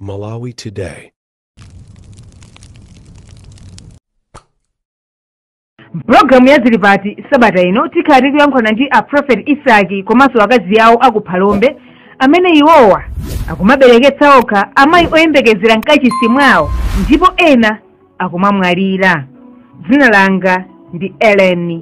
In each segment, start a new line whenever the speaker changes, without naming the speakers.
Malawi Today.
Mpulogalamu ya Zilipati sabata ino tikhala tikuyankhulana ndi a Prophet Isaki komanso akazi awo aku Phalombe amene iwowa akumabereketsa okha amayi oyembekezera mkachisi mwawo ndipo ena akumamwalira. Dzina langa ndi Ellen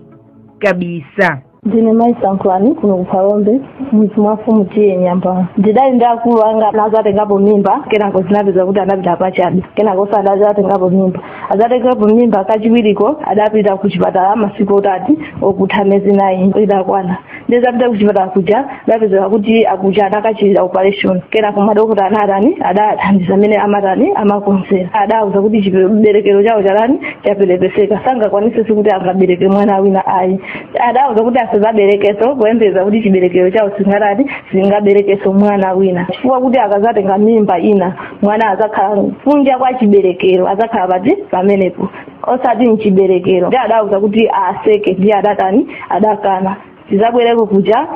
Kabisa.
Ndine mayi Sankhulani kuno ku Phalombe, mudzi mwa mfumu T/A Nyambalo. Ndidali ndi akulu anga anazatengapo mimba, kenako zinapeza kuti anapita pachabe, kenako sadazatengapo mimba. Azatengapo mimba kachiwiriko adapita ku chipatala masiku otati okutha miyezi 9 idakwana. Ndizapita ku chipatala kuja adapeza kuti akuja adakachita operation, kenako madokota anatani adathandiza amene amatani amakonzera. Adauza kuti chiberekero chawo chalani chapelepeseka, sangakwanise kuti angabereke mwana wina ayi. Adauza kuti asazaberekeso kuyembeza kuti chiberekero chawo singatani singaberekeso mwana wina, chifukwa kuti akazatenga mimba ina mwana azakhala kunja kwa chiberekero, azakhala pati pamenepo osati mchiberekero. Ndi adauza kuti aseke, ndi adatani adakana. Tizabwereko kuja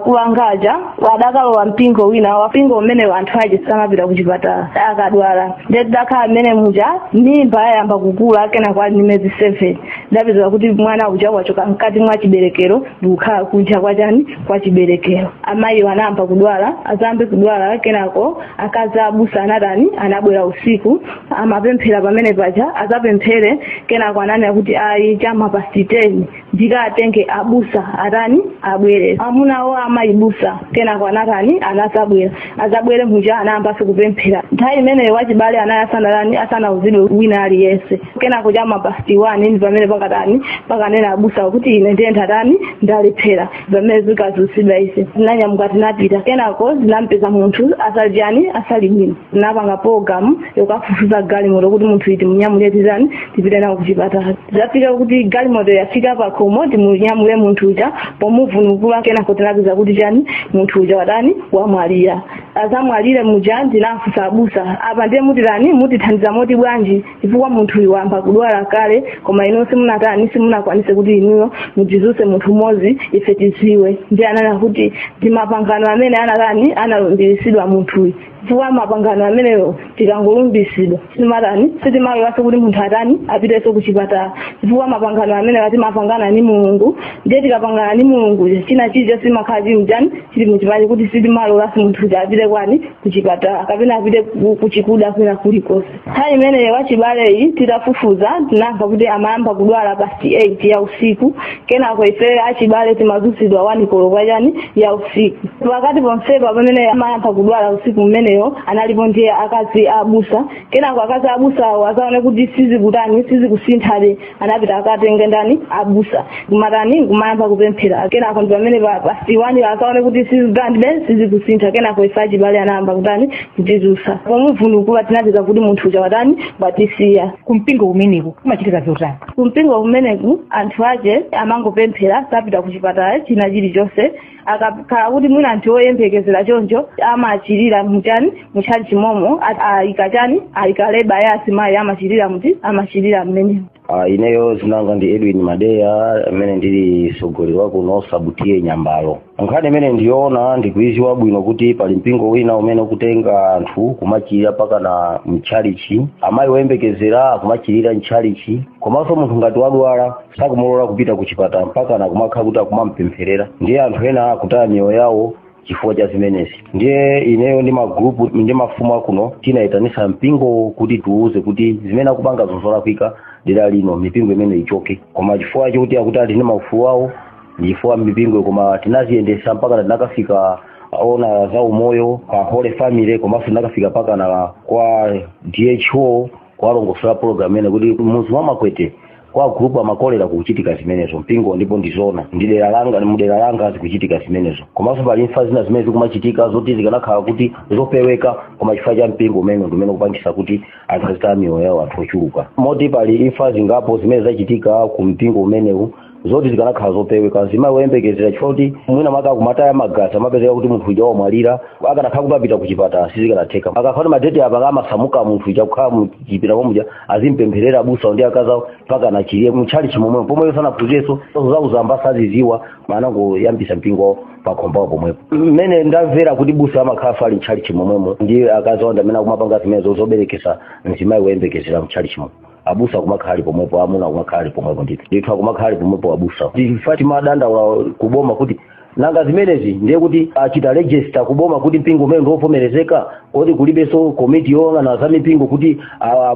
kulangaja adakalowa mpingo wina, wapingo umene anthu aje samapita kuchipatala akadwala. Ndidakhala mmene muja mimba yayamba kukula, kenako ali ndi miyezi 7 ndapeza kuti mwana uja wachoka mkati mwa chiberekero ndikukhala kunja kwa chani kwa chiberekero. Amayi anayamba kudwala, azambe kudwala, kenako akazi abusa anatani anabwera usiku amapemphera pamene paja azapemphere, kenako ananena kuti ayi chama past 10 ndikatenge abusa atani abwere amunawo amayibusa, kenako anatani anazabwera. Azabwere muja anayambanso kupemphera. Nthawi imeneyo wachibale anayi asanalani asanauzidwe wina aliyense. Kenako chama past 1 ndi pamene pakatani pakanena abusa kuti ine ndiye ndatani ndalephera, pamene zikazutsidwa ise tinanyamuka tinapita. Kenako tinampeza munthu asali chani asali bwino, tinapanga program yokafufuza galimoto kuti munthu iti munyamule tizani tipite nawo kuchipatala. Tizafika kuti galimoto yafika pakhomo timunyamule munthu uja pomuvunukula, kenako tinapeza kuti chani munthu uja watani wamwalira. Azamwalire muja ndinafusa abusa apa ndiye mutirani mutithandiza moti bwanji chifukwa munthu uyu wayamba kudwala kale, koma inu simunatani simunakwanise kuti inuyo mutizuse munthu mmodzi ife tiziwe. Ndiye ananena kuti ndi mapangano amene anatani analumbiritsidwa munthuyu, chifukwa mapangano ameneyo tikangolumbiritsidwa simatani sitimalolanso kuti munthu atani apitenso kuchipatala, chifukwa mapangano ameneyo timapangana ni Mulungu. Ndiye tikapangana ni Mulungu china chilichonse simakhala chili mchani chili muchipatala, kuti sitimalolanso munthu kuti apite kwani kuchipatala kapena apite kuchikuda kwina kulikonse. Nthawi imeneyo wachibaleyi titafufuza tinamva kuti amayamba kudwala past 8 ya usiku, kenako ife achibale timazutsidwa 1 koloko chani ya usiku. Pakati ponsepa pamene amayamba kudwala usiku mmeneyo analipo ndiye akazi abusa, kenako akazi abusa awo azaone kuti sizikutani sizikusinthabe, anapita akatenge ndani abusa kumatani kumayamba kupemphera. Kenako ndi pamene past 1 azaone kuti sizikutani sizikusintha, kenako ife achibale anayamba kutani kutizusa. Pomuvunukula tinapeza kuti munthu uja watani watisiya.
Kumpingo kumeneku kumachitika zotani?
Kumpingo kumeneku anthu ache amangopemphera sapita kuchipatala china chilichonse. Akakhala kuti mwina anthu oyembekezera choncho amachirira muchani muchachi momo ayika chani ayika leba ya asimayi amachirira muti amachirira mmenemo.
Ineyo zinanga ndi Edwin Madeya amene ndili mtsogoleri wa kuno Sub-T/A Nyambalo. Nkhani imene ndiyoona ndikuiziwa bwino kuti pali mpingo wina umene ukutenga anthu kumachirira paka na mtchalichi, amayi oyembekezera akumachirira mtchalichi, komanso munthu ngati wadwala sakumulola kupita kuchipatala mpaka na kumakhala kuti akumampempherera. Ndiye anthu ena akutaya miyoyo yawo chifukwa cha zimenezi. Ndiye ineyo ndi magrupu ndi mafumu akuno tinayitanisa mpingo kuti tiuze kuti zimene akupanga zolakwika dera lino mipingo imene ichoke, koma chifukwa chokuti akuti ali ndi maufulu awo ndi chifukwa mipingo, koma tinaziyendesa mpaka tinakafika ona za umoyo pa Holy Family, komanso tinakafika mpaka na kwa DHO kuwalongosola program imene kuti muzi wa Makwete kwa group amakolera kuchitika zimenezo mpingo, ndipo ndizona ndi dera langa ndi mudera langa zikuchitika zimenezo. Komanso pali imfa zina zimene zikumachitika zoti zikanakhala kuti zopeweka, koma chifukwa cha mpingo umene ndi umene kupangisa kuti anthu azitaya miyoyo yawo anthu ochuluka. Moti pali imfa zingapo zimene zachitika ku mpingo umenewu Zoti zikanakhala zopeweka. Mzimayi woyembekezera, chifukwa kuti mwina maka akumataya magazi, amapezeka kuti munthu uja wamwalira. Akanakhala kuti apita kuchipatala, sizikanatheka. Akakhala ma date apa, amasamuka munthu uja kukhala muchipinda momwe, azimpempherera abusa ndi akazawo mpaka anachiriye mutchali chimomwe pomwe sanaphunzirenso zauzamba, saziziwa, anangoyambisa mpingo pakhombawo pomwepo. Mmene ndamvera kuti busa amakhala ali mtchali chimomwemo ndi akazi awo amene akumapanga zimenezo zoberekesa mzimayi woyembekezera mtchali chimomwe. Abusa akumakhala ali pomwepo, amuna akumakhala ali pomwepo, ndithu ndithu akumakhala ali pomwepo abusa. Ife timadandaula kuboma kuti nanga zimenezi ndiye kuti achita register kuboma kuti mpingo umene ndiovomerezeka, oti kulibenso komiti yoyang'ana za mipingo kuti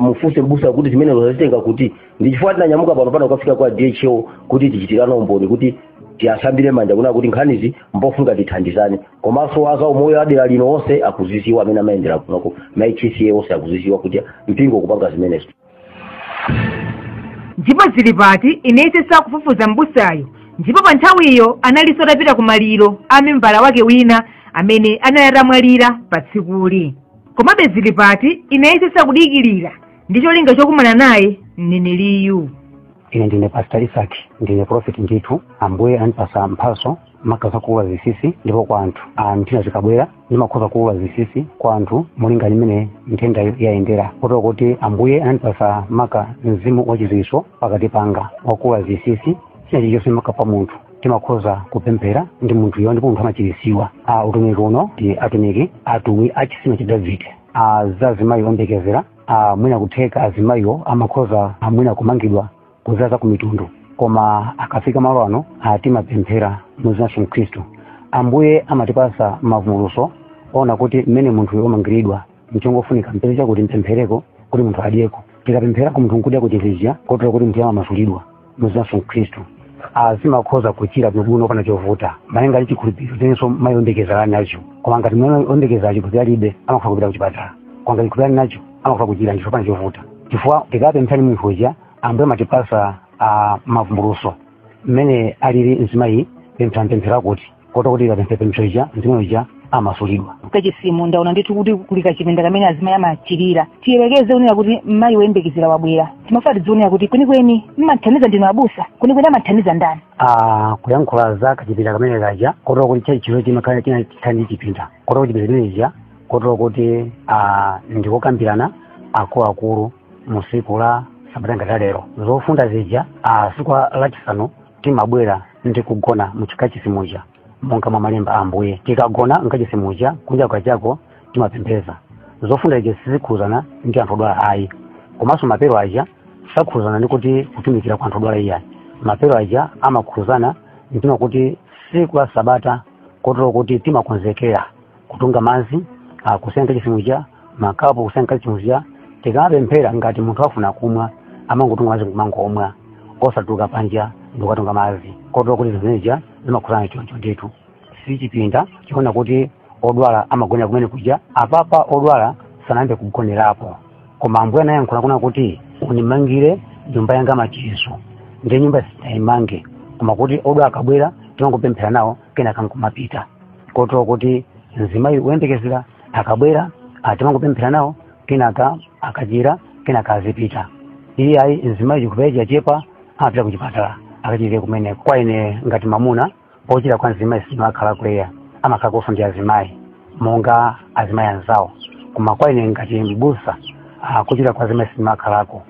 mufunse mbusa kuti zimenezo zazitenga kuti. Ndi chifukwa tinanyamuka pano pano kukafika kwa DHO kuti tichitirane umboni, kuti tiyasambire manja kuna kuti nkhanizi mpofunga tithandizane. Komanso azaumoyo adera lino onse akuziziwa, amene amayendera kunoko ma HCA onse akuziziwa kuti mpingo kupanga zimenezo.
Ndipo Zili Pati inayesesa kufufuza m'busayo, ndipo pa nthawiyo analinso atapita ku maliro a membala wake wina amene anali atamwalira pa tsikuli. Komabe Zili Pati inayesesa kudikirira ndi cholinga chokumana naye mneneriyu.
Ine ndine Pastor Isaac, ndine prophet ndithu. Ambuye anandipasa mphaso maka kuulula zinsinsi, ndipo kwa anthu nthenda zikabwera ndimakhoza kuulula zinsinsi kwa anthu molinga limene nthendayo yayendera, kotero kuti Ambuye anandipasa maka mzimu wachidziwitso pakati panga wakuulula zinsinsi. China chilichonse maka pa munthu timakhoza kupemphera ndi munthuyo, ndipo munthu amachirisiwa. Utumiki uno ndi atumiki atumwi a chisima cha Davide. Za azimayi oyembekezera, mwina kutheka azimayiwo amakhoza mwina kumangidwa kuzaza ku mitundu, koma akafika malo ano timapemphera muzina la Khristu. Ambuye amatipasa mavumbulutso ona kuti mmene munthu umangiridwa mchongofunika mpeze chakuti mpemphereko kuti munthu adyeko. Tikapemphera ku munthu nkudya kuchizija, kotero kuti munthu amamasulidwa muzina la Khristu. Azimakhoza kuchira bwinobwino opanda chovuta, malinga ndi chikhulupiriro chenso mayi oyembekezera nacho. Koma ngati mayi oyembekezera chikhulupiriro alibe, amakhoza kupita kuchipatala, koma ngati chikhulupiriro ali nacho, amakhoza kuchira ndithu opanda chovuta, chifukwa tikapemphera munthu uja, Ambuye amatipasa mavumbulutso mmene alili mzimayi, pemphera mpemphera kuti kotero kuti ikapemphera pemphero ija, mzimayi uja amasulidwa.
Kachisimu ndaona ndithu kuti kuli kachipinda kamene azimayi amachirira. Tiyelekeze kunena kuti mayi woyembekezera wabwera, timafuna tidzionera kuti kwenikweni mmathandiza ndinu abusa, kwenikweni amathandiza ndani?
Kuyankhula za kachipinda kamene kaja, kotero kuti chachilo chimakhala china chithandi chipinda, kotero kuti chipinda chimenecha, kotero kuti ndikokambirana akuluakulu mu tsiku la sabata ngati lero zofunda zija. Tsiku lachisanu timabwera ndi kugona muchikachisimuja monga mwa malemba a Ambuye. Tikagona mkachisimuja, kunja kwachako timapembeza. Zofunda zija sizikhuzana ndi anthu odwala ayi, komanso mapero aja sakhuzana ndi kuti kutumikira kwa anthu odwala iyayi. Mapero aja amakhuzana mtima kuti tsiku la sabata, kotero kuti timakonzekera kutunga madzi, kusenga kachisimuja makapu, kusenga kachisimuja. Tikamapemphera, ngati munthu afuna kumwa, amangotunga madzi kumangomwa, osatuluka panja ndikukatunga madzi, kotero kuti zimeneja zimakhuzana choncho ndithu. Si chipinda chiona kuti odwala amagonera kumene kuja. Apapa odwala sanayambe kugonerapo, koma Ambuye anayankhula kuna kuti unimangire nyumba yanga machizo, ndi nyumba sinayimange, koma kuti odwala akabwera timangopemphera nawo kenaka nkumapita, kotero kuti mzimayi woyembekezera akabwera timangopemphera nawo, kenaka akachira, kenaka azipita. Iye ayi, mzimayi chikupera chachepa, amapita kuchipatala akachirire kumeneko. Kwa ine ngati mamuna, pochira kwa mzimayi simakhala kuleya, amakhala kofa ndi azimayi monga azimayi anzawo. Koma kwa ine ngati mbusa, kuchira kwa azimayi simakhalako,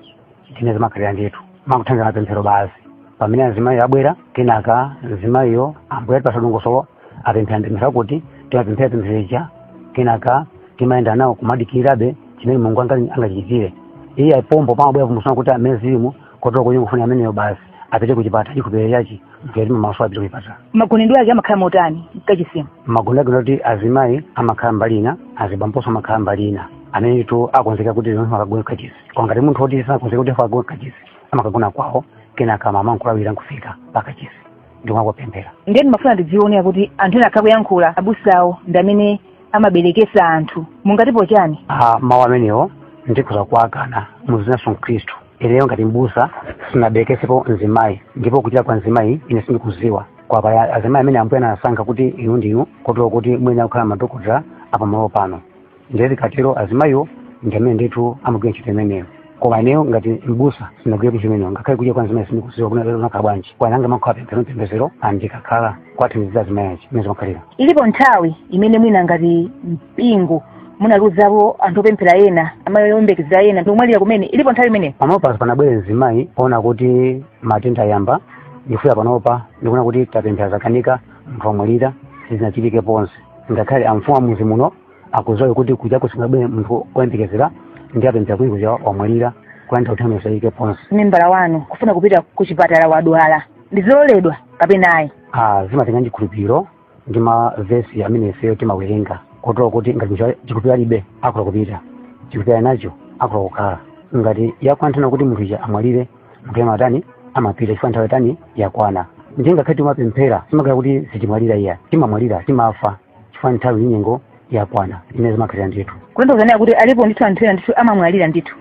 ndine zimakhalira ndithu makuthandiza mapemphero basi. Pamene azimayi abwera, kenaka mzimayiyo Ambuye atipasa dongosolo, apemphera mpemphero kuti timapemphera pemphero ija, kenaka timayenda nawo kumadikirabe chimene Mulungu angachichitire. Iye ayipombo pamabwera kumusana kuti amene zilimu, kotero kuti ngufuna ameneyo basi apite kuchipatala, chikhulupiriro chachi mkati maso apite kuchipatala.
Magonedwe ake amakhala motani mkachisimu?
Magonedwe ake kuti azimayi amakhala mbali ina, azibamboso amakhala mbali ina, amene ndithu akonzeka kuti zonse akagone kachisi. Koma ngati munthu oti sanakonzeka kuti akagone kachisi, amakagona kwawo, kenaka mama nkulawira nkufika pakachisi ndikumapemphera.
Ndiye ndimafuna ndidzionera kuti anthu ena akha kuyankhula abusawo ndi amene amaberekesa anthu, mungatipo chani?
Mawu amenewo ndikhoza kuwakana muzina la Khristu. Ineyo ngati mbusa sinaberekesepo mzimayi, ndipo kuchira kwa mzimayi ine sindikuziwa. Kwa azimayi amene Ambuye anasankha kuti inu ndinu, kotero kuti mwene akukhala madokotala apamalo pano, ndiye tikatero azimayiwo ndi amene ndithu amagwira ntchito imeneyo. Koma ineyo ngati mbusa sinagwire kuchimene ngakhale kudya kwa mzimayi sindikuziwa kunakhala bwanji kwa nanga makhala pemphero mpembezero andikakhala kwathandizira zimayachi imene zimakhalira.
Ilipo nthawi imene mwina ngati mpingo munaluzapo anthu opemphera ena, amayi oyembekezera ena ndikumwalira kumene, ilipo nthawi imeneyo?
Panopa panabwere mzimayi poona kuti matenda ayamba ndifuna panopa ndikuona kuti tapemphera zakanika munthu wamwalira sizinachitike ponse. Ngakhale amfumu amuzi muno akuzowe kuti kuja kusingabwere munthu oyembekezera ndi apemphera kuti kuja wamwalira kuyanda kuti amesayike ponse.
Membala wanu kufuna kupita kuchipatala wadwala ndizololedwa kapena ayi?
Zimatenga chikhulupiriro ndi mavesi amene ifeyo timawerenga kotero kuti ngati chikhulupiriro alibe akula kupita, chikhulupiriro nacho akula kukhala. Ngati yakwana kuti munthu uja amwalire, munthu amatani amapita chifukwa nthawi tani yakwana. Ndiye ngakhale timapemphera simakhala kuti sitimwalira iya, timamwalira timafa chifukwa nthawi inyengo yakwana imene zimakhalira ndithu.
Kutanthauza kuti alipo ndithu anthu ena ndithu amamwalira ndithu?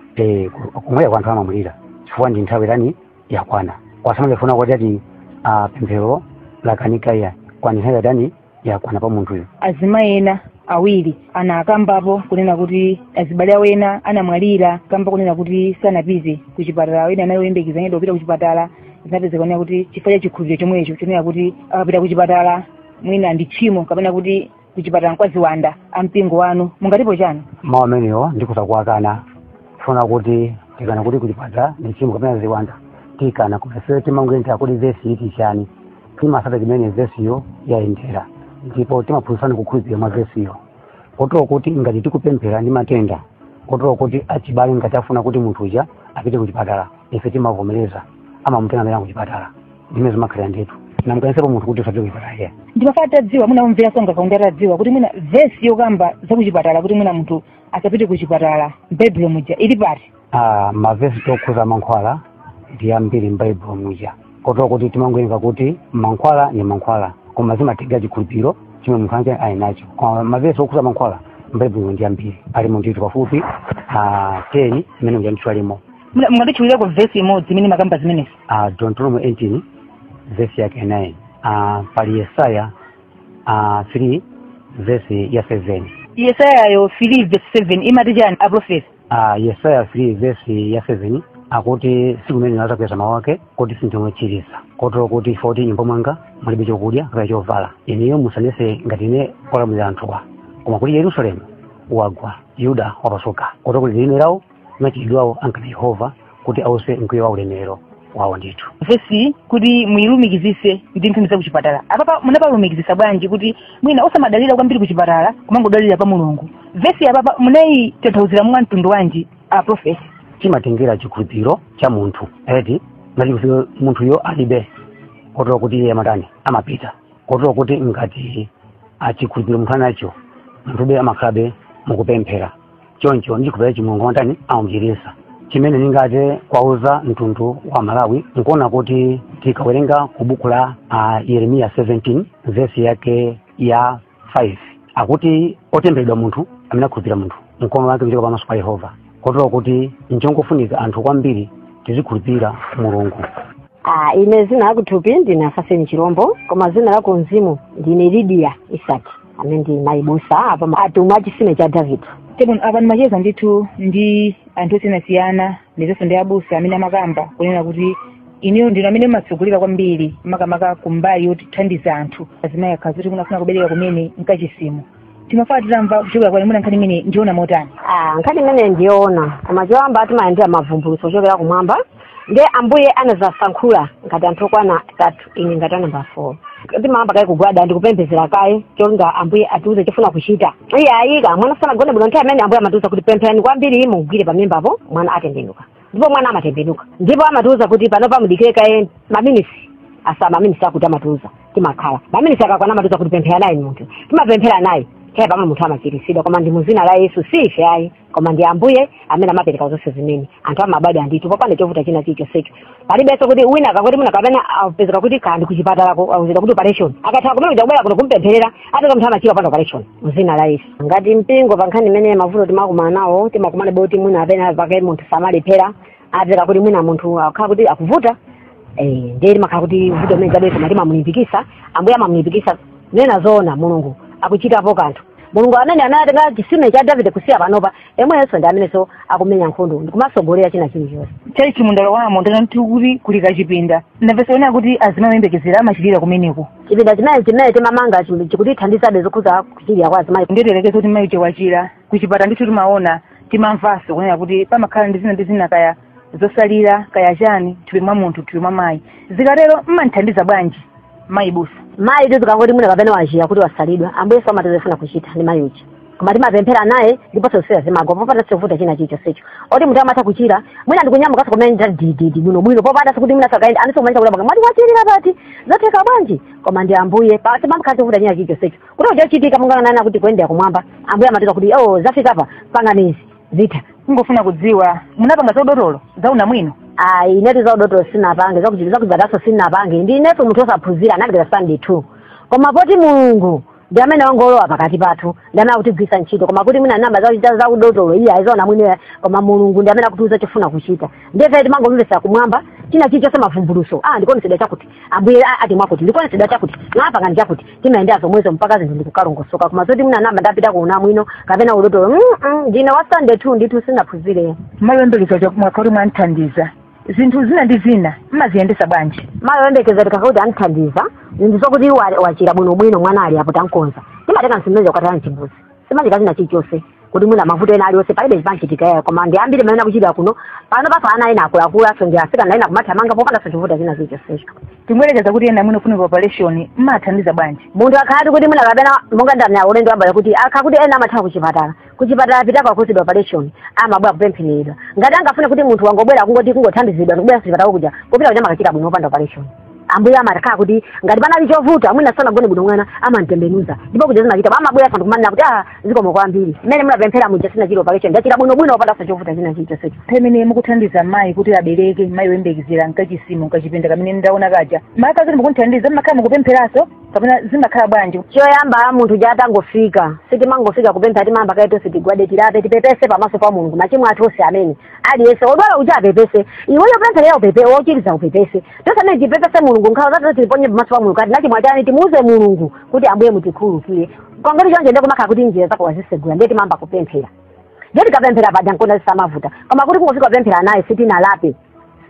Kumwalira kwa anthu amamwalira chifukwa ndi nthawi tani yakwana. Kwasamangefuna kuti ati pemphero lakanika iya kwani nthawi tani yakwana pa munthuyo.
Azimayi ena awiri anakambapo kunena kuti azibale awo ena anamwalira kamba kunena kuti sanapite kuchipatala, ena anayo oyembekezera ena kupita kuchipatala zinapezeka kunena kuti chifukwa cha chikhulupiriro chomwecho chonena kuti akapita kuchipatala mwina ndi tchimo kapena kuti kuchipatala nkwaziwanda. Ampingo wanu mungatipo chani?
Mawu amenewo ndikusakuwakana funa kuti tikana kuti kuchipatala ndi tchimo kapena ziwanda tikana koma timangoyendera kuti vesi iti chani timasata chimene vesiyo yayendera ndipo timaphunzitsana kukhulupirira mwa vesiyo kotero kuti ngati tikupemphera ndi matenda kotero kuti achibale ngati afuna kuti munthu uja apite kuchipatala ife timavomereza amamutenga amene kuchipatala ndimene zimakhalira ndithu namukanisepo munthu kuti usapite kuchipatala iye.
Ndimafuna tadziwa mwina umvera songa kaunda tadziwa kuti mwina vesi yokamba zakuchipatala kuti mwina munthu asapite kuchipatala m'baibulo muja ili pati?
Mavesi tokhuza mankhwala ndi ambiri m'baibulo muja kotero kuti timangoyenera kuti mankhwala ni mankhwala koma zimatenga chikhulupiriro chimwe munthu anje ali nacho. Koma mavesi okhuza mankhwala m'baibulo ndi ambiri alimo ndithu pafupi 10 imene muja ndithu alimo.
Mungatitchulireko vesi imodzi imene makamba zimenezi?
Deuteronomy 18 vesi yake 9, pali Yesaya 3 vesi ya 7.
Yesayayo 3 verse 7 imati chani aprofeti?
Yesaya 3 vesi ya 7 akuti siku imene azakweza mawu ake kuti sindinochiriza kotero kuti foti nyumba mwanga mulibe chokudya kapena chovala ineyo musanese ngati ine olamulira anthuwa koma kuti Yerusalemu wagwa Yuda wapasuka kotero kuti lilime lawo machitidwe ankana Yehova kuti ause mkwiyo wa ulemerero wawo ndithu.
Vesi kuti muyilumikizise ndi nkhani za kuchipatala apapa munapalumikizisa bwanji kuti mwina osamadalira kwambiri kuchipatala kumangodalira pa Mulungu? Vesi apapa munayitanthauzira mwa mtundu wanji aprofeti?
Chimatengera chikhulupiriro cha munthu eti ngati munthuyo alibe kotero kuti iye amatani amapita kotero kuti ngati achikhulupiriro munthu anacho munthu amakhalabe mukupemphera choncho ndi chikhulupiriro chi Mulungu amatani amamuchirisa. Chimene ningate kwauza mtundu wa Malawi nkuona kuti tikawerenga ku buku la Yeremiya 17 vesi yake ya 5 akuti otemberedwa munthu amene akhulupirira munthu mkono wake kuchoka pamaso pa Yehova kotero kuti nchongofunika anthu kwambiri tizikhulupirira Mulungu.
Ine zina lakuthupi ndine Afaseni Chirombo koma zina la kumzimu ndine Lydia Isaki amene ndi mayibusa apa atumwi a chisime cha David.
Tebon apa ndimacheza ndithu ndi anthu osiyanasiyana ndizenso ndi abusa amene amakamba kunena kuti ineyo ndinu amene mmatsogolera kwambiri makamaka kumbali yothandiza anthu azimayi akhazi kuti munafuna kubereka kumene nkachisimu. Timafuna titamva kuchokera kwanu mwina nkhani imene ndiona motani?
Nkhani imene ndiyoona koma choyamba timayendera mavumbulutso kuchokera kumwamba ndiye ambuye anazasankhula ngati anthu okwana 3 ine ngati anamba 4. Timayamba kaye kugwada ndikupemphezera kaye cholinga ambuye atiuze chofuna kuchita. Iye ayika mwana sanagone bwino nthawi amene ambuye amatiuza kuti pempherani kwambiri mugwire pamimbapo mwana atembenuka ndipo mwana amatembenuka ndipo amatiuza kuti panopa mudikire kaye maminisi asa maminisi akuti amatiuza timakhala maminisi akakwana amatiuza kuti pemphera naye munthu timapemphera naye kaya pamwe munthu amachiritsidwa koma ndi muzina la Yesu si ife ayi koma ndi ambuye amene amapereka zonse zimene anthu amabadwa ndithu popanda chovuta china chilichonsecho. Palibenso kuti wina akakuti mwina kapena apezeka kuti kandi kuchipatalako auzidwa kuti operation akatha kumene kuja kubwera kuno kumpempherera ataka munthu amachira popanda operation muzina la Yesu. Ngati mpingo pa nkhani imene mavuto timakumana nawo timakumana boti mwina apena pake munthu samalephera apezeka kuti mwina munthu akhala kuti akuvuta ndiye timakhala kuti vuto limene chabwera koma timamulimbikitsa ambuye amamulimbikitsa nena zoona Mulungu akuchitapo kanthu. Mulungu amene anatenga chisime cha Davide kusiya panopa emweso ndi amenenso akumenya nkhondo ndikumasogolera china chilichonse.
Chali chimundalo wamo ndinoti kuli kachipinda ndamvesa kuti azimayi oyembekezera amachilira kumeneko.
Chipinda chimene timamanga chikutithandizabe zokhuza kuchilira kwa azimayi.
Ndiyelekeza kuti mayi wachira kuchipata ndithu timaona timamvanso kunena kuti pamakhala ndi zina ndi zina kaya zosalira kaya chani thupi mwa munthu thupi mwa mayi. Zikatero mmanthandiza bwanji mayi busa?
Mayi tizikangoti mwina kapena wachira kuti wasalidwa, ambuye samatiza kuchita ndi mayi uja, koma timapemphera naye ndiponso zosiya zimagwa popanda chovuta china chilichonsecho. Oti munthu amatha kuchira mwina ndikunyamukanso kumene dididi bwinobwino popanda sikuti mwina sakaenda aniso kumanisa kuti mwati wachirira pati zotheka bwanji, koma ndi ambuye pasimamkhala chovuta china chilichonsecho kuti uchochitika munganana kuti kuyendera kumwamba. Ambuye amatiza kuti oh zafika apa panganizi zitha.
Ngofuna kudziwa munapanga zaudotolo zaunamwino?
Ayi, inetu zaudotolo sinapange, zakuchipataso sinapange, ndi inetu munthu osaphunzira anapita Sunday 2, koma poti Mulungu ndi amene wangolowa pakati pathu ndi amene akutigwisa ntchito, koma kuti mwina namba zaudotolo iye ayizaona mwini, koma Mulungu ndi amene akutiuza chofuna kuchita. Ndiye timangomvesa kumwamba china chilichonse mavumbuluso, ndikonesedwa chakuti ambuye ati mwakuti ndikonesedwa chakuti ngapangani chakuti, timayendera zomwezo mpaka zinthu ndikukalongosoka. Koma zoti mwina namba ndapita kuuna mwino kapena udotolo, ndine wa Sunday 2 ndithu sinaphunzire.
Mayi oyembekezera mwakha kuti mwanthandiza zinthu zina ndi zina mmaziyendesa bwanji?
Mayi oyembekezera tikakha kuti anthandiza zinthu zokuti wachira bwinobwino mwana ali apo tankonza, timatenga nsimbezo kukatala mchimbuzi simachita china chilichonse kuti mwina mavuto ena aliyonse palibe chipanchitika, koma ndi ambiri amene akuchita kuno pano paso ana ena akuluakulu ndi asikana ena kumathamanga popanda chovuta china chilichonsecho.
Timwerekeza kuti ena mwina kufunika operation mmathandiza bwanji?
Munthu akhati kuti mwina kapena monga ndamya ulendo wabala kuti akha kuti ena amathawa kuchipatala, kuchipatala pitako akusidwa operation amabwera kupempheredwa. Ngati angafune kuti munthu wangobwera kungoti kungothandizidwa ndikubwera kuchipatala kuja kupita kuja makachita bwino opanda operation. Ambuye amakhala kuti ngati panali chovuta mwina sanagone bwino mwana amantembenuza ndipo kuja zimachita amabwera sandikumana kuti zikomo kwambiri mmene munapemphera muja sina chilo operation ndachita bwinobwino opanda chovuta china chilichonsecho.
Pamene mukuthandiza mayi kuti abereke, mayi woyembekezera mkachisimu mkachipinda kamene ndaona kaja, makazi mukunthandiza mmakhala mukupempheranso kapena zimakhala bwanji?
Choyamba munthu atangofika sitimangofika kupempha, timamba kaye tonse tigwade tilape tipepese pamaso pa Mulungu machimo athu onse amene aliyense odwala uja apepese, iweyo pempherera upepe wochiriza upepese, tonse amene tipepese Mulungu nkhawa zathu tiponye pamaso pa Mulungu kati nachimwa chani timuuze Mulungu kuti ambuye mutikhululukire. Kongoti chonje ndikumakhala kuti njira zako wazisegula ndiye timamba kupemphera, ndiye tikapemphera paja nkonda zisamavuta, koma kuti kungofika kupemphera naye sitinalape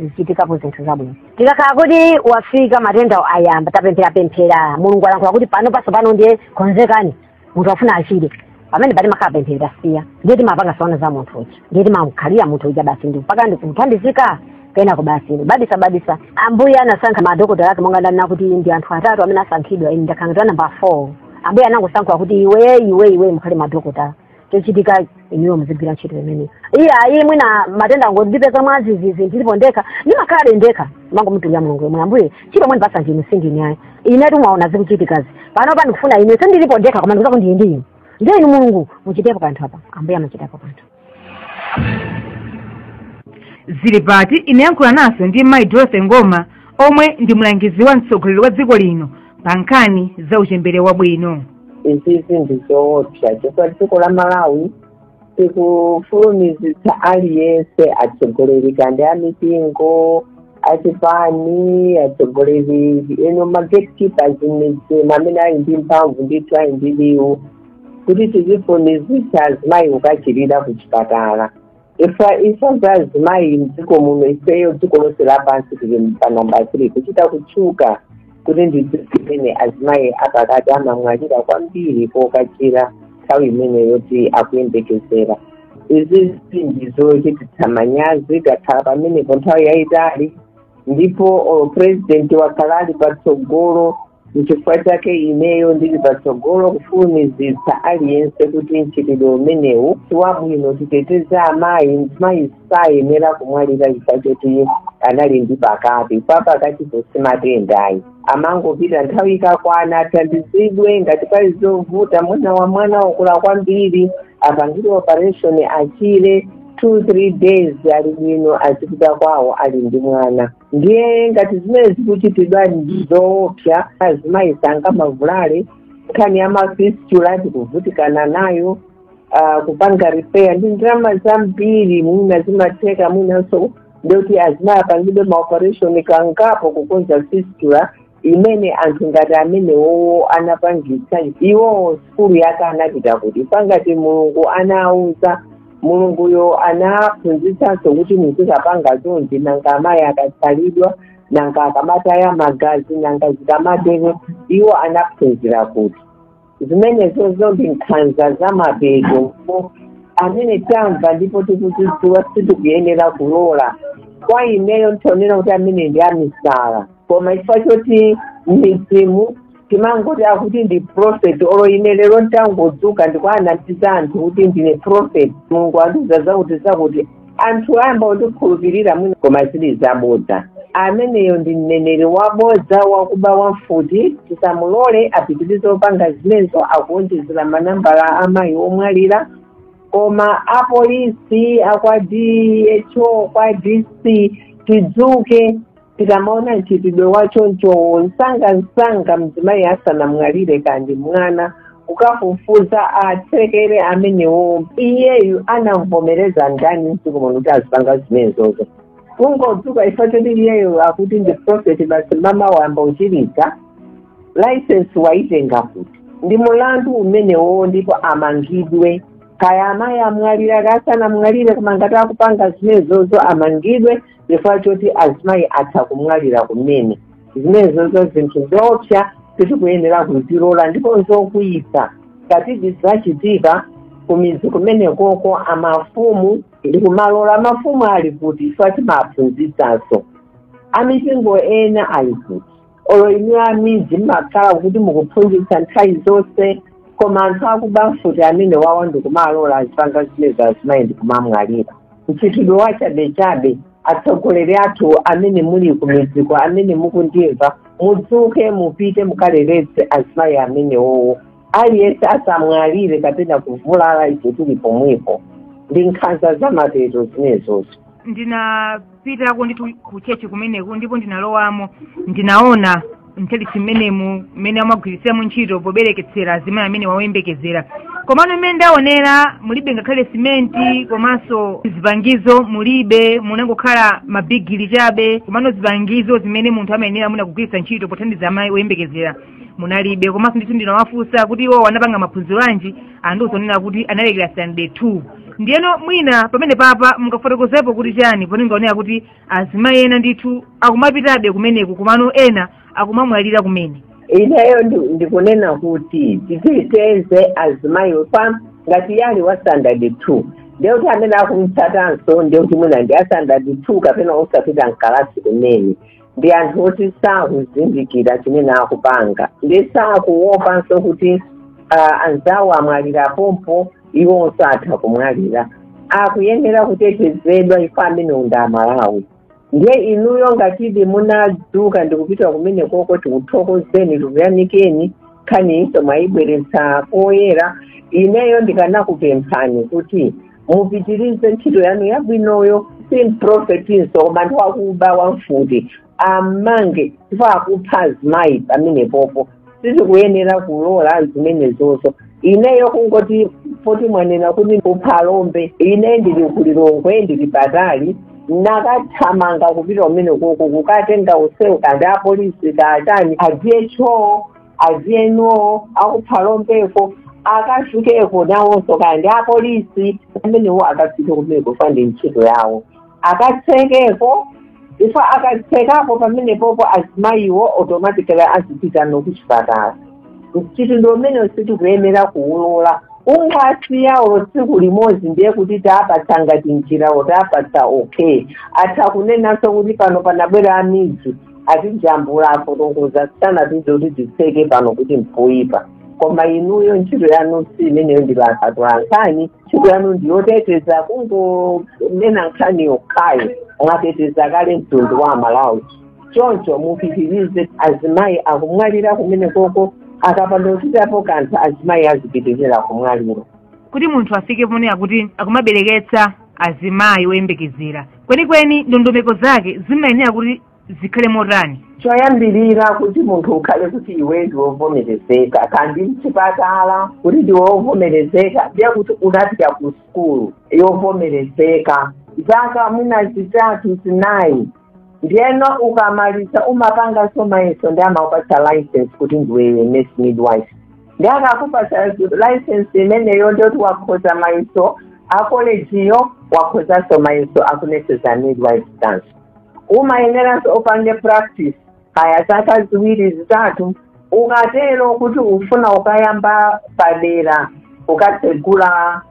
zichitikapo zinthu zabwino. Tikakhala kuti wafika matenda ayamba tapemphera pemphera Mulungu alankhula kuti pano paso pano ndiye konzekani munthu afuna achire, pamene pali makhala pemphera tasiya ndiye timapanga saona za munthu uja ndiye timamkhalira munthu uja basi ndi mpaka ndikumthandizika kenako basi badisa badisa. Ambuye anasankha madokotala ake monga ndanena kuti ndi anthu atatu amene asankhidwa, ine ndakhala namba 4. Ambuye anangosankhula kuti iwe iwe iwe mukhale madokotala, chochitika inuyo muzigwira ntchito imeneyo. Iye ayi mwina matenda ngondipeza mwazizizi ndilipo ndekha ndimakhale ndekha mangomutulira Mulungu yemwe ambuye ntchito mwe ndipasa ndinu sindine ayi inetu mwaona zikuchitikazi pano pa ndikufuna ine sindilipo ndekha koma ndikuza kuti ndiye ndiye inu Mulungu muchitepo kanthu apa, ambuye amachitapo kanthu.
Zili pati inayankhula naso ndi mayi Dorothy Ngoma omwe ndi mlangizi wa mtsogoleri wa dziko lino pa nkhani za uchembere wabwino.
Izizi ndi zoopsa chifukwa dziko la Malawi tikufulumizitsa aliyense atsogoleri kandi amipingo achipani atsogoleri eno ma gatekeepers m'midzimu amene ali ndi mphamvu ndithu ali ndi liwu kuti tizifulumizitsa azimayi kukachirira ku chipatala. Ifa za azimayi mdziko muno ifeyo dziko lonse lapansi tili pa namba 3 kuchita kutchuka kuti ndi dziko limene azimayi apakati amamwalira kwambiri pokachira nthawi imeneyo yoti akuyembekezera. Izi ndizochititsa manyazi takhala pamenepo nthawi yayitali ndipo president wakhala ali patsogolo, nchifukwa chake ineyo ndili patsogolo kufulumizitsa aliyense kuti mchitidwe umenewu si wabwino, titeteze amayi. Mzimayi sayenera kumwalira chifukwa choti anali ndi pakati pa pakatipo si matendayi, amangopita nthawi ikakwana athandizidwe ngati pali zovuta mwana wa mwana wakula kwambiri apangidwe operation achire 2-3 days ali bwino azipita kwawo ali ndi mwana. Ndiye ngati zimene zikuchitidwa ndi zoopsa azimayi sangamavulale nkhani ya mafistula tikuvutikana nayo, kupanga repair ndi ndalama zambiri mwina zimatheka mwinanso ndekuti azimayi apangidwe maoperation kangapo kukonza fistula Imene anthu ngati amenewowo anapangitsa, iwowo sukulu yake anapita kuti? Pangati Mulungu anauza, Mulunguyo anaphunzitsanso kuti muzikapanga chonchi. Nanga amayi akatsalidwa, nanga akamataya magazi, nanga zikamatero, iwo anaphunzira kuti? Zimenezozo ndi nkhanza za mapeto amene tamva ndipo tikuzidziwa, sitikuyenera kulola. Kwa ineyo ntionera kuti amene ndi amisala, koma chifukwa choti mizimu timangoti akuti ndi prophet. Olo ine lero ntangodzuka ndikuanamiza anthu kuti ndine prophet, Mulungu andiuza zakuti zakuti, anthu ayamba kundikhulupirira mwina, koma zili zabodza. Ameneyo ndi mneneri wabodza, wakuba, wamfuti. Tisamulole apitirize opanga zimenezo. Akuonjezera manambala amayi omwalira. Koma apolisi, akwa DHO, kwa DC, tidzuke. Tikamaona mchitidwe wachonchowo, msanga msanga, mzimayi asanamwalire kandi mwana, kukafufuza, atsekere amenewo. Iyeyu anamvomereza ndani mdziko muno kuti azipanga zimenezozo? Kungodzuka ifa choti iyeyo akuti ndi prophet basi, mama wamba uchiritsa, license waitenga kuti? Ndi mulandu umenewo, ndipo amangidwe. Kaya amayi amwalira kasanamwalire, koma ngati akupanga zimenezozo amangidwe, chifukwa choti azimayi atha kumwalira kumene. Zimenezozo zinthu zoopsa, sitikuyenera kuzilola, ndipo zokwiyitsa ngati zizachitika kumidzi kumenekoko. Amafumu ndi kumalola, amafumu ali kuti? Chifukwa timaphunzitsanso. Amipingo ena ali kuti? Olo inu amidzi mmakhala kuti mukuphunzitsa nthawi zonse, koma anthu akuba mfuti amene wawa ndikumalola azipanga zimenezo, azimayi ndikumamwalira. Mchitidwe wachabechabe. Atsogoleri athu amene muli kumidziko, amene mukundimva, mudzuke, mupite mukaleretse azimayi amenewowo. Aliyense asamwalire kapena kuvulala ife tili pomwepo. Ndi nkhanza zamapeto zimenezozo.
Ndinapitako ndithu ku church kumeneku, ndipo ndinalowamo, ndinaona mtchalitchi mmenemu mmene amagwiritsiramo ntchito pobereketsera azimayi amene wawembekezera. Komano mmene ndaonera, mulibe ngakhale simenti, komanso zipangizo mulibe, munangokhala mabigili chabe. Komano zipangizo zimene munthu amayenera muna kugwiritsa ntchito pothandiza amayi oyembekezera munalibe. Komanso ndithu ndinawafunsa kuti iwo anapanga maphunziro anji, andiuzonena kuti analekera standard 2. Ndiyeno mwina pamene papa mungafotokozepo kuti chani, poningaonera kuti azimayi ena ndithu akumapitabe kumeneku, komano ena akumamwalira kumene?
Ineyo ndikunena kuti titeteze azimayi. Pa ngati yali wa standard 2, ndiyekuti amene akumtsatanso ndiyekuti mwina ndi a standard 2 kapena osapita mkalasi kumene. Ndi anthu oti sakuzindikira chimene akupanga, ndi sakuopanso kuti anzawo amwalira pompo, iwonso atha kumwalira. Akuyenera kutetezedwa ife amene ndi Amalawi. Ndiye inuyo ngatidi munadzuka ndikupita kumene koko, tikuthokozeni, tikuyamikeni. Nkhani iso mwayibweretsa poyera. Ineyo ndikanakupemphani kuti mupitirize ntchito yanu yabwinoyo. Si prophetinso, koma ndi wakuba, wamfuti, amange chifukwa akupha azimayi pamenepopo. Sitikuyenera kulola zimenezozo. Ineyo kungoti poti mwanena kuti kuPhalombe, ine ndili kuLilongwe, ndili patali, nakathamanga kupita kumene koko kukatenga usewu, kandi apolisi kaachani, a DHO, a DNO akuPhalombeko akafikeko nawonso, kandi apolisi amenewo akafike kumeneko, fande ntchito yawo, akatsekeko. Ifa akatsekapo pamenepopo, azimayiwo automatically azipita nokuchipatala. Mchitidwe umene sitikuyenera kuwulola. Ungasiyawo tsiku limodzi, ndiye kuti taapatsa ngati njirawo, taapatsa okay. Atha kunenanso kuti pano panabwera amidzi, atijambula, afotokoza, sanatize kuti titseke pano kuti mpoyipa. Koma inuyo ntchito yanu si imeneyo, ndi akatola nkhani. Ntchito yanu ndiyoteteza. Kungonena nkhani yokhayo, mwateteza kale mtundu wa Amalawi. Choncho mupitirize. Azimayi akumwalira kumene koko, akapanda kuchitapo kanthu azimayi azipitirira kumwalira.
Kuti munthu afike ponena kuti akumabereketsa azimayi oyembekezera, kwenikweni ndondomeko zake zimayenera kuti zikhale motani?
Choyambirira, kuti munthu ukhale kuti iwe ndiwovomerezeka kandi mchipatala, kuti ndiwovomerezeka, ndiye kuti unapita ku sukulu yovomerezeka zaka mwina 3, 4. Ndiyeno ukamaliza umapanganso mayeso ndi amakupatsa license kuti ndiwe nurse midwife. Ndi akakupatsa license imeneyo, ndiyoti wakhoza mayeso a kolejiyo, wakhozanso mayeso aku Nurses and Midwives Council. Umayeneranso upange practice kaya zaka 2, 3. Ukatero kuti ufuna ukayamba padera ukatsegula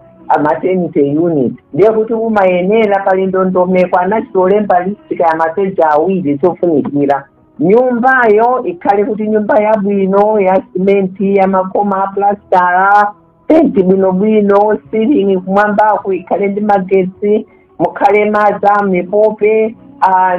maternity unit, ndiye kuti umayenera pali ndondomeko anachitolemba list ya mapeji 2 zofunikira. Nyumbayo ikhale kuti nyumba yabwino ya simenti, ya makoma a plastara, penti bwinobwino, ceiling kumwambako ikhale ndi magetsi, mukhale madzi mipope,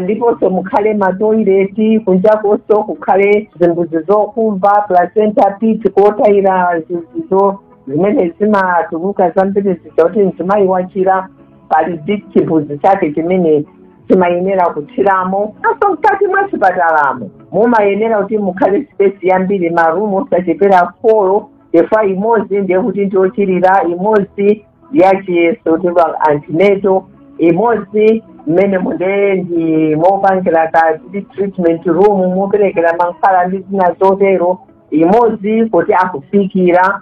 ndiponso mukhale matoileti, kunjakonso kukhale zimbuzi zokumba, placenta pit kotayira zizo zimene zimatuluka zambiri zija kuti mzimayi wachira, pali ndi chimbuzi chake chimene chimayenera kuthiramo. Aso mkati mwa chipatalamo mumayenera kuti mukhale space yambiri, marumu osachepera 4, chifukwa imodzi ndiye kuti ndiochirira, imodzi yachiyeso tidwa antenatal, imodzi mmene munde ndi mopangira ka treatment room moperekera mankhwala ndi zina zotero, imodzi kuti akufikira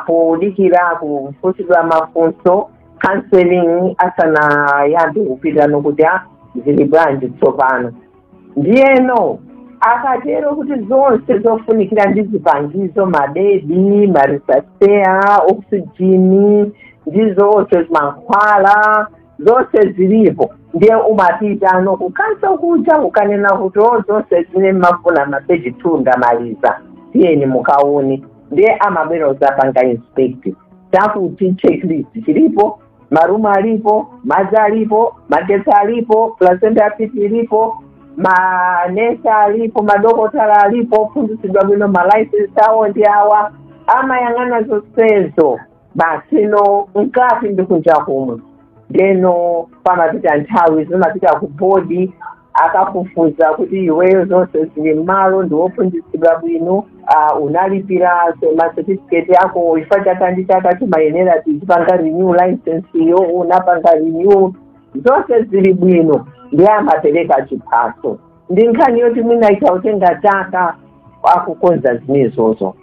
podikira kufunsidwa mafunso, counseling, asanayambe kupita nokuti zili bwanji tsopano. Ndiyeno akatero kuti zonse zofunikira ndi zipangizo, mabedi, maresuscitateur, oxygen ndi zonse mankhwala zonse zilipo, ndiye umapita no ku council kuja ukanena kuti o zonse zimene mmafuna mapeji 2 ndamaliza, tiyeni mukaone. Ndiye amabwera uzapanga inspect chakuti checklist chilipo, marumu alipo, madzi alipo, magetsi alipo, placenta pit ilipo, manesi alipo, madokotala alipo ophunzitsidwa bwino, malaisensi awo ndi awa. Amayang'ana zonsezo basi no mkati ndi kunja kumwe. Ndeno pamapita nthawi zimapita ku bodi, akafufuza kuti iweyo zonse zili m'malo, ndi wophunzitsidwa bwino, unalipira macertificate ako, ifa chaka ndi chaka chimayenera tizipanga renew license iyo, unapanga renew, zonse zili bwino, ndiye amapereka chiphaso. Ndi nkhani yoti mwina itautenga chaka akukonza zimenezozo.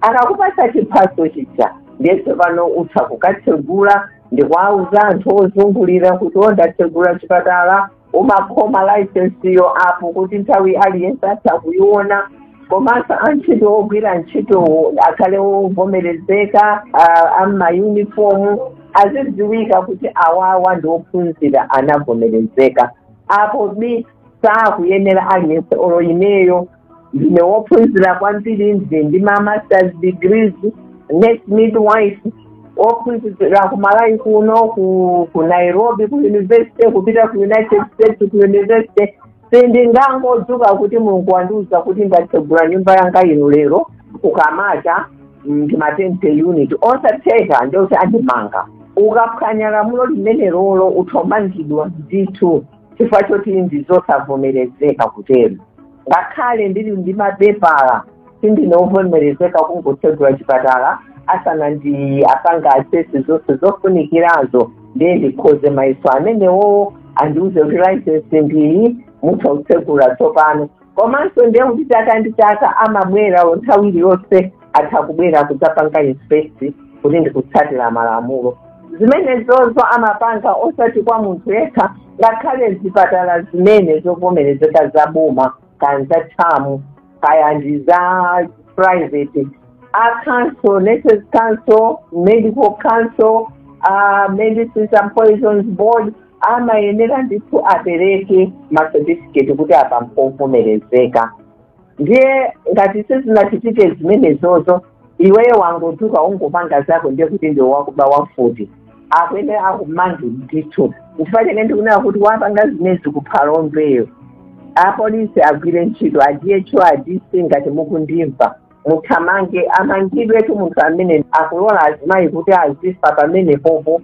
Akakupasa chiphaso chija, ndiye tsopano utha kukatsegula ndikuauza anthu ozungulira kuti ondatsegula chipatala. Umakhoma license yo apo kuti nthawi aliyense atha kuiona, komanso antchito ogwira ntchitowo akhale ovomerezeka, amauniform azidziwika kuti awawa ndi ophunzira anavomerezeka. Apo bi sakuyenera aliyense. Olo ineyo ndine wophunzira kwambiri, ndine ndi ma masters degrees, nurse midwife ophunzira ku Malawi kuno, ku Nairobi ku university, kupita ku United States ku university, sindingangodzuka kuti Mulungu wandiuza kuti ndatsegula nyumba yanga ino lero ukamacha ndi maternity unit. Osatheka, ndikuti andimanga. Ukaphwanya lamulo limene lolo uthomangidwa ndithu, chifukwa choti ndizosavomerezeka kutero. Ngakhale ndili ndi mapepala, sindinovomerezeka kungotsegula chipatala asana ndi apanga assess zonse zofunikirazo, ndiye ndikhoze mayeso amenewo, andiuze kuti license ndiyi, mutha kutsegula tsopano. Komanso ndiye kuti chaka ndi chaka amabwera, nthawi iliyonse atha kubwera kudzapanga inspect kuti ndikutsatira malamulo. Zimenezozo amapanga osati kwa munthu yekha, ngakhale zipatala zimene zovomerezeka zaboma, kaya za thamu kaya ndi za private, a council, Nurses Council, Medical Council, Medicines and Poisons Board amayenera ndithu apereke macertificate kuti apa mpovomerezeka. Ndiye ngati sizinachitike zimenezozo, iweyo wangodzuka ungopanga zako, ndiye kuti ndiwe wakuba wafuti, akwene akumange ndithu. Nchifukwa chake ndikunena kuti wapanga zimenezi kuphalombeyo, apolisi agwire ntchito, a DHO, a DC, ngati mukundimva, muthamange, amangidwetu munthu amene akulola azimayi kuti azifa pamenepopo.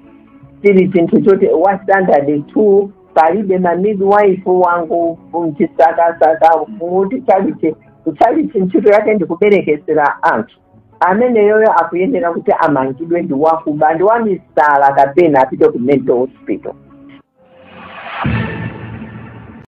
Chili chinthu choti wa standard 2, palibe ma midwife, wangu mchisakasaka muti chalichi chalichi, ntchito yake ndikuberekesera anthu. Ameneyoyo akuyenera kuti amangidwe, ndi wakuba, ndi wamisala, kapena apite ku mental hospital.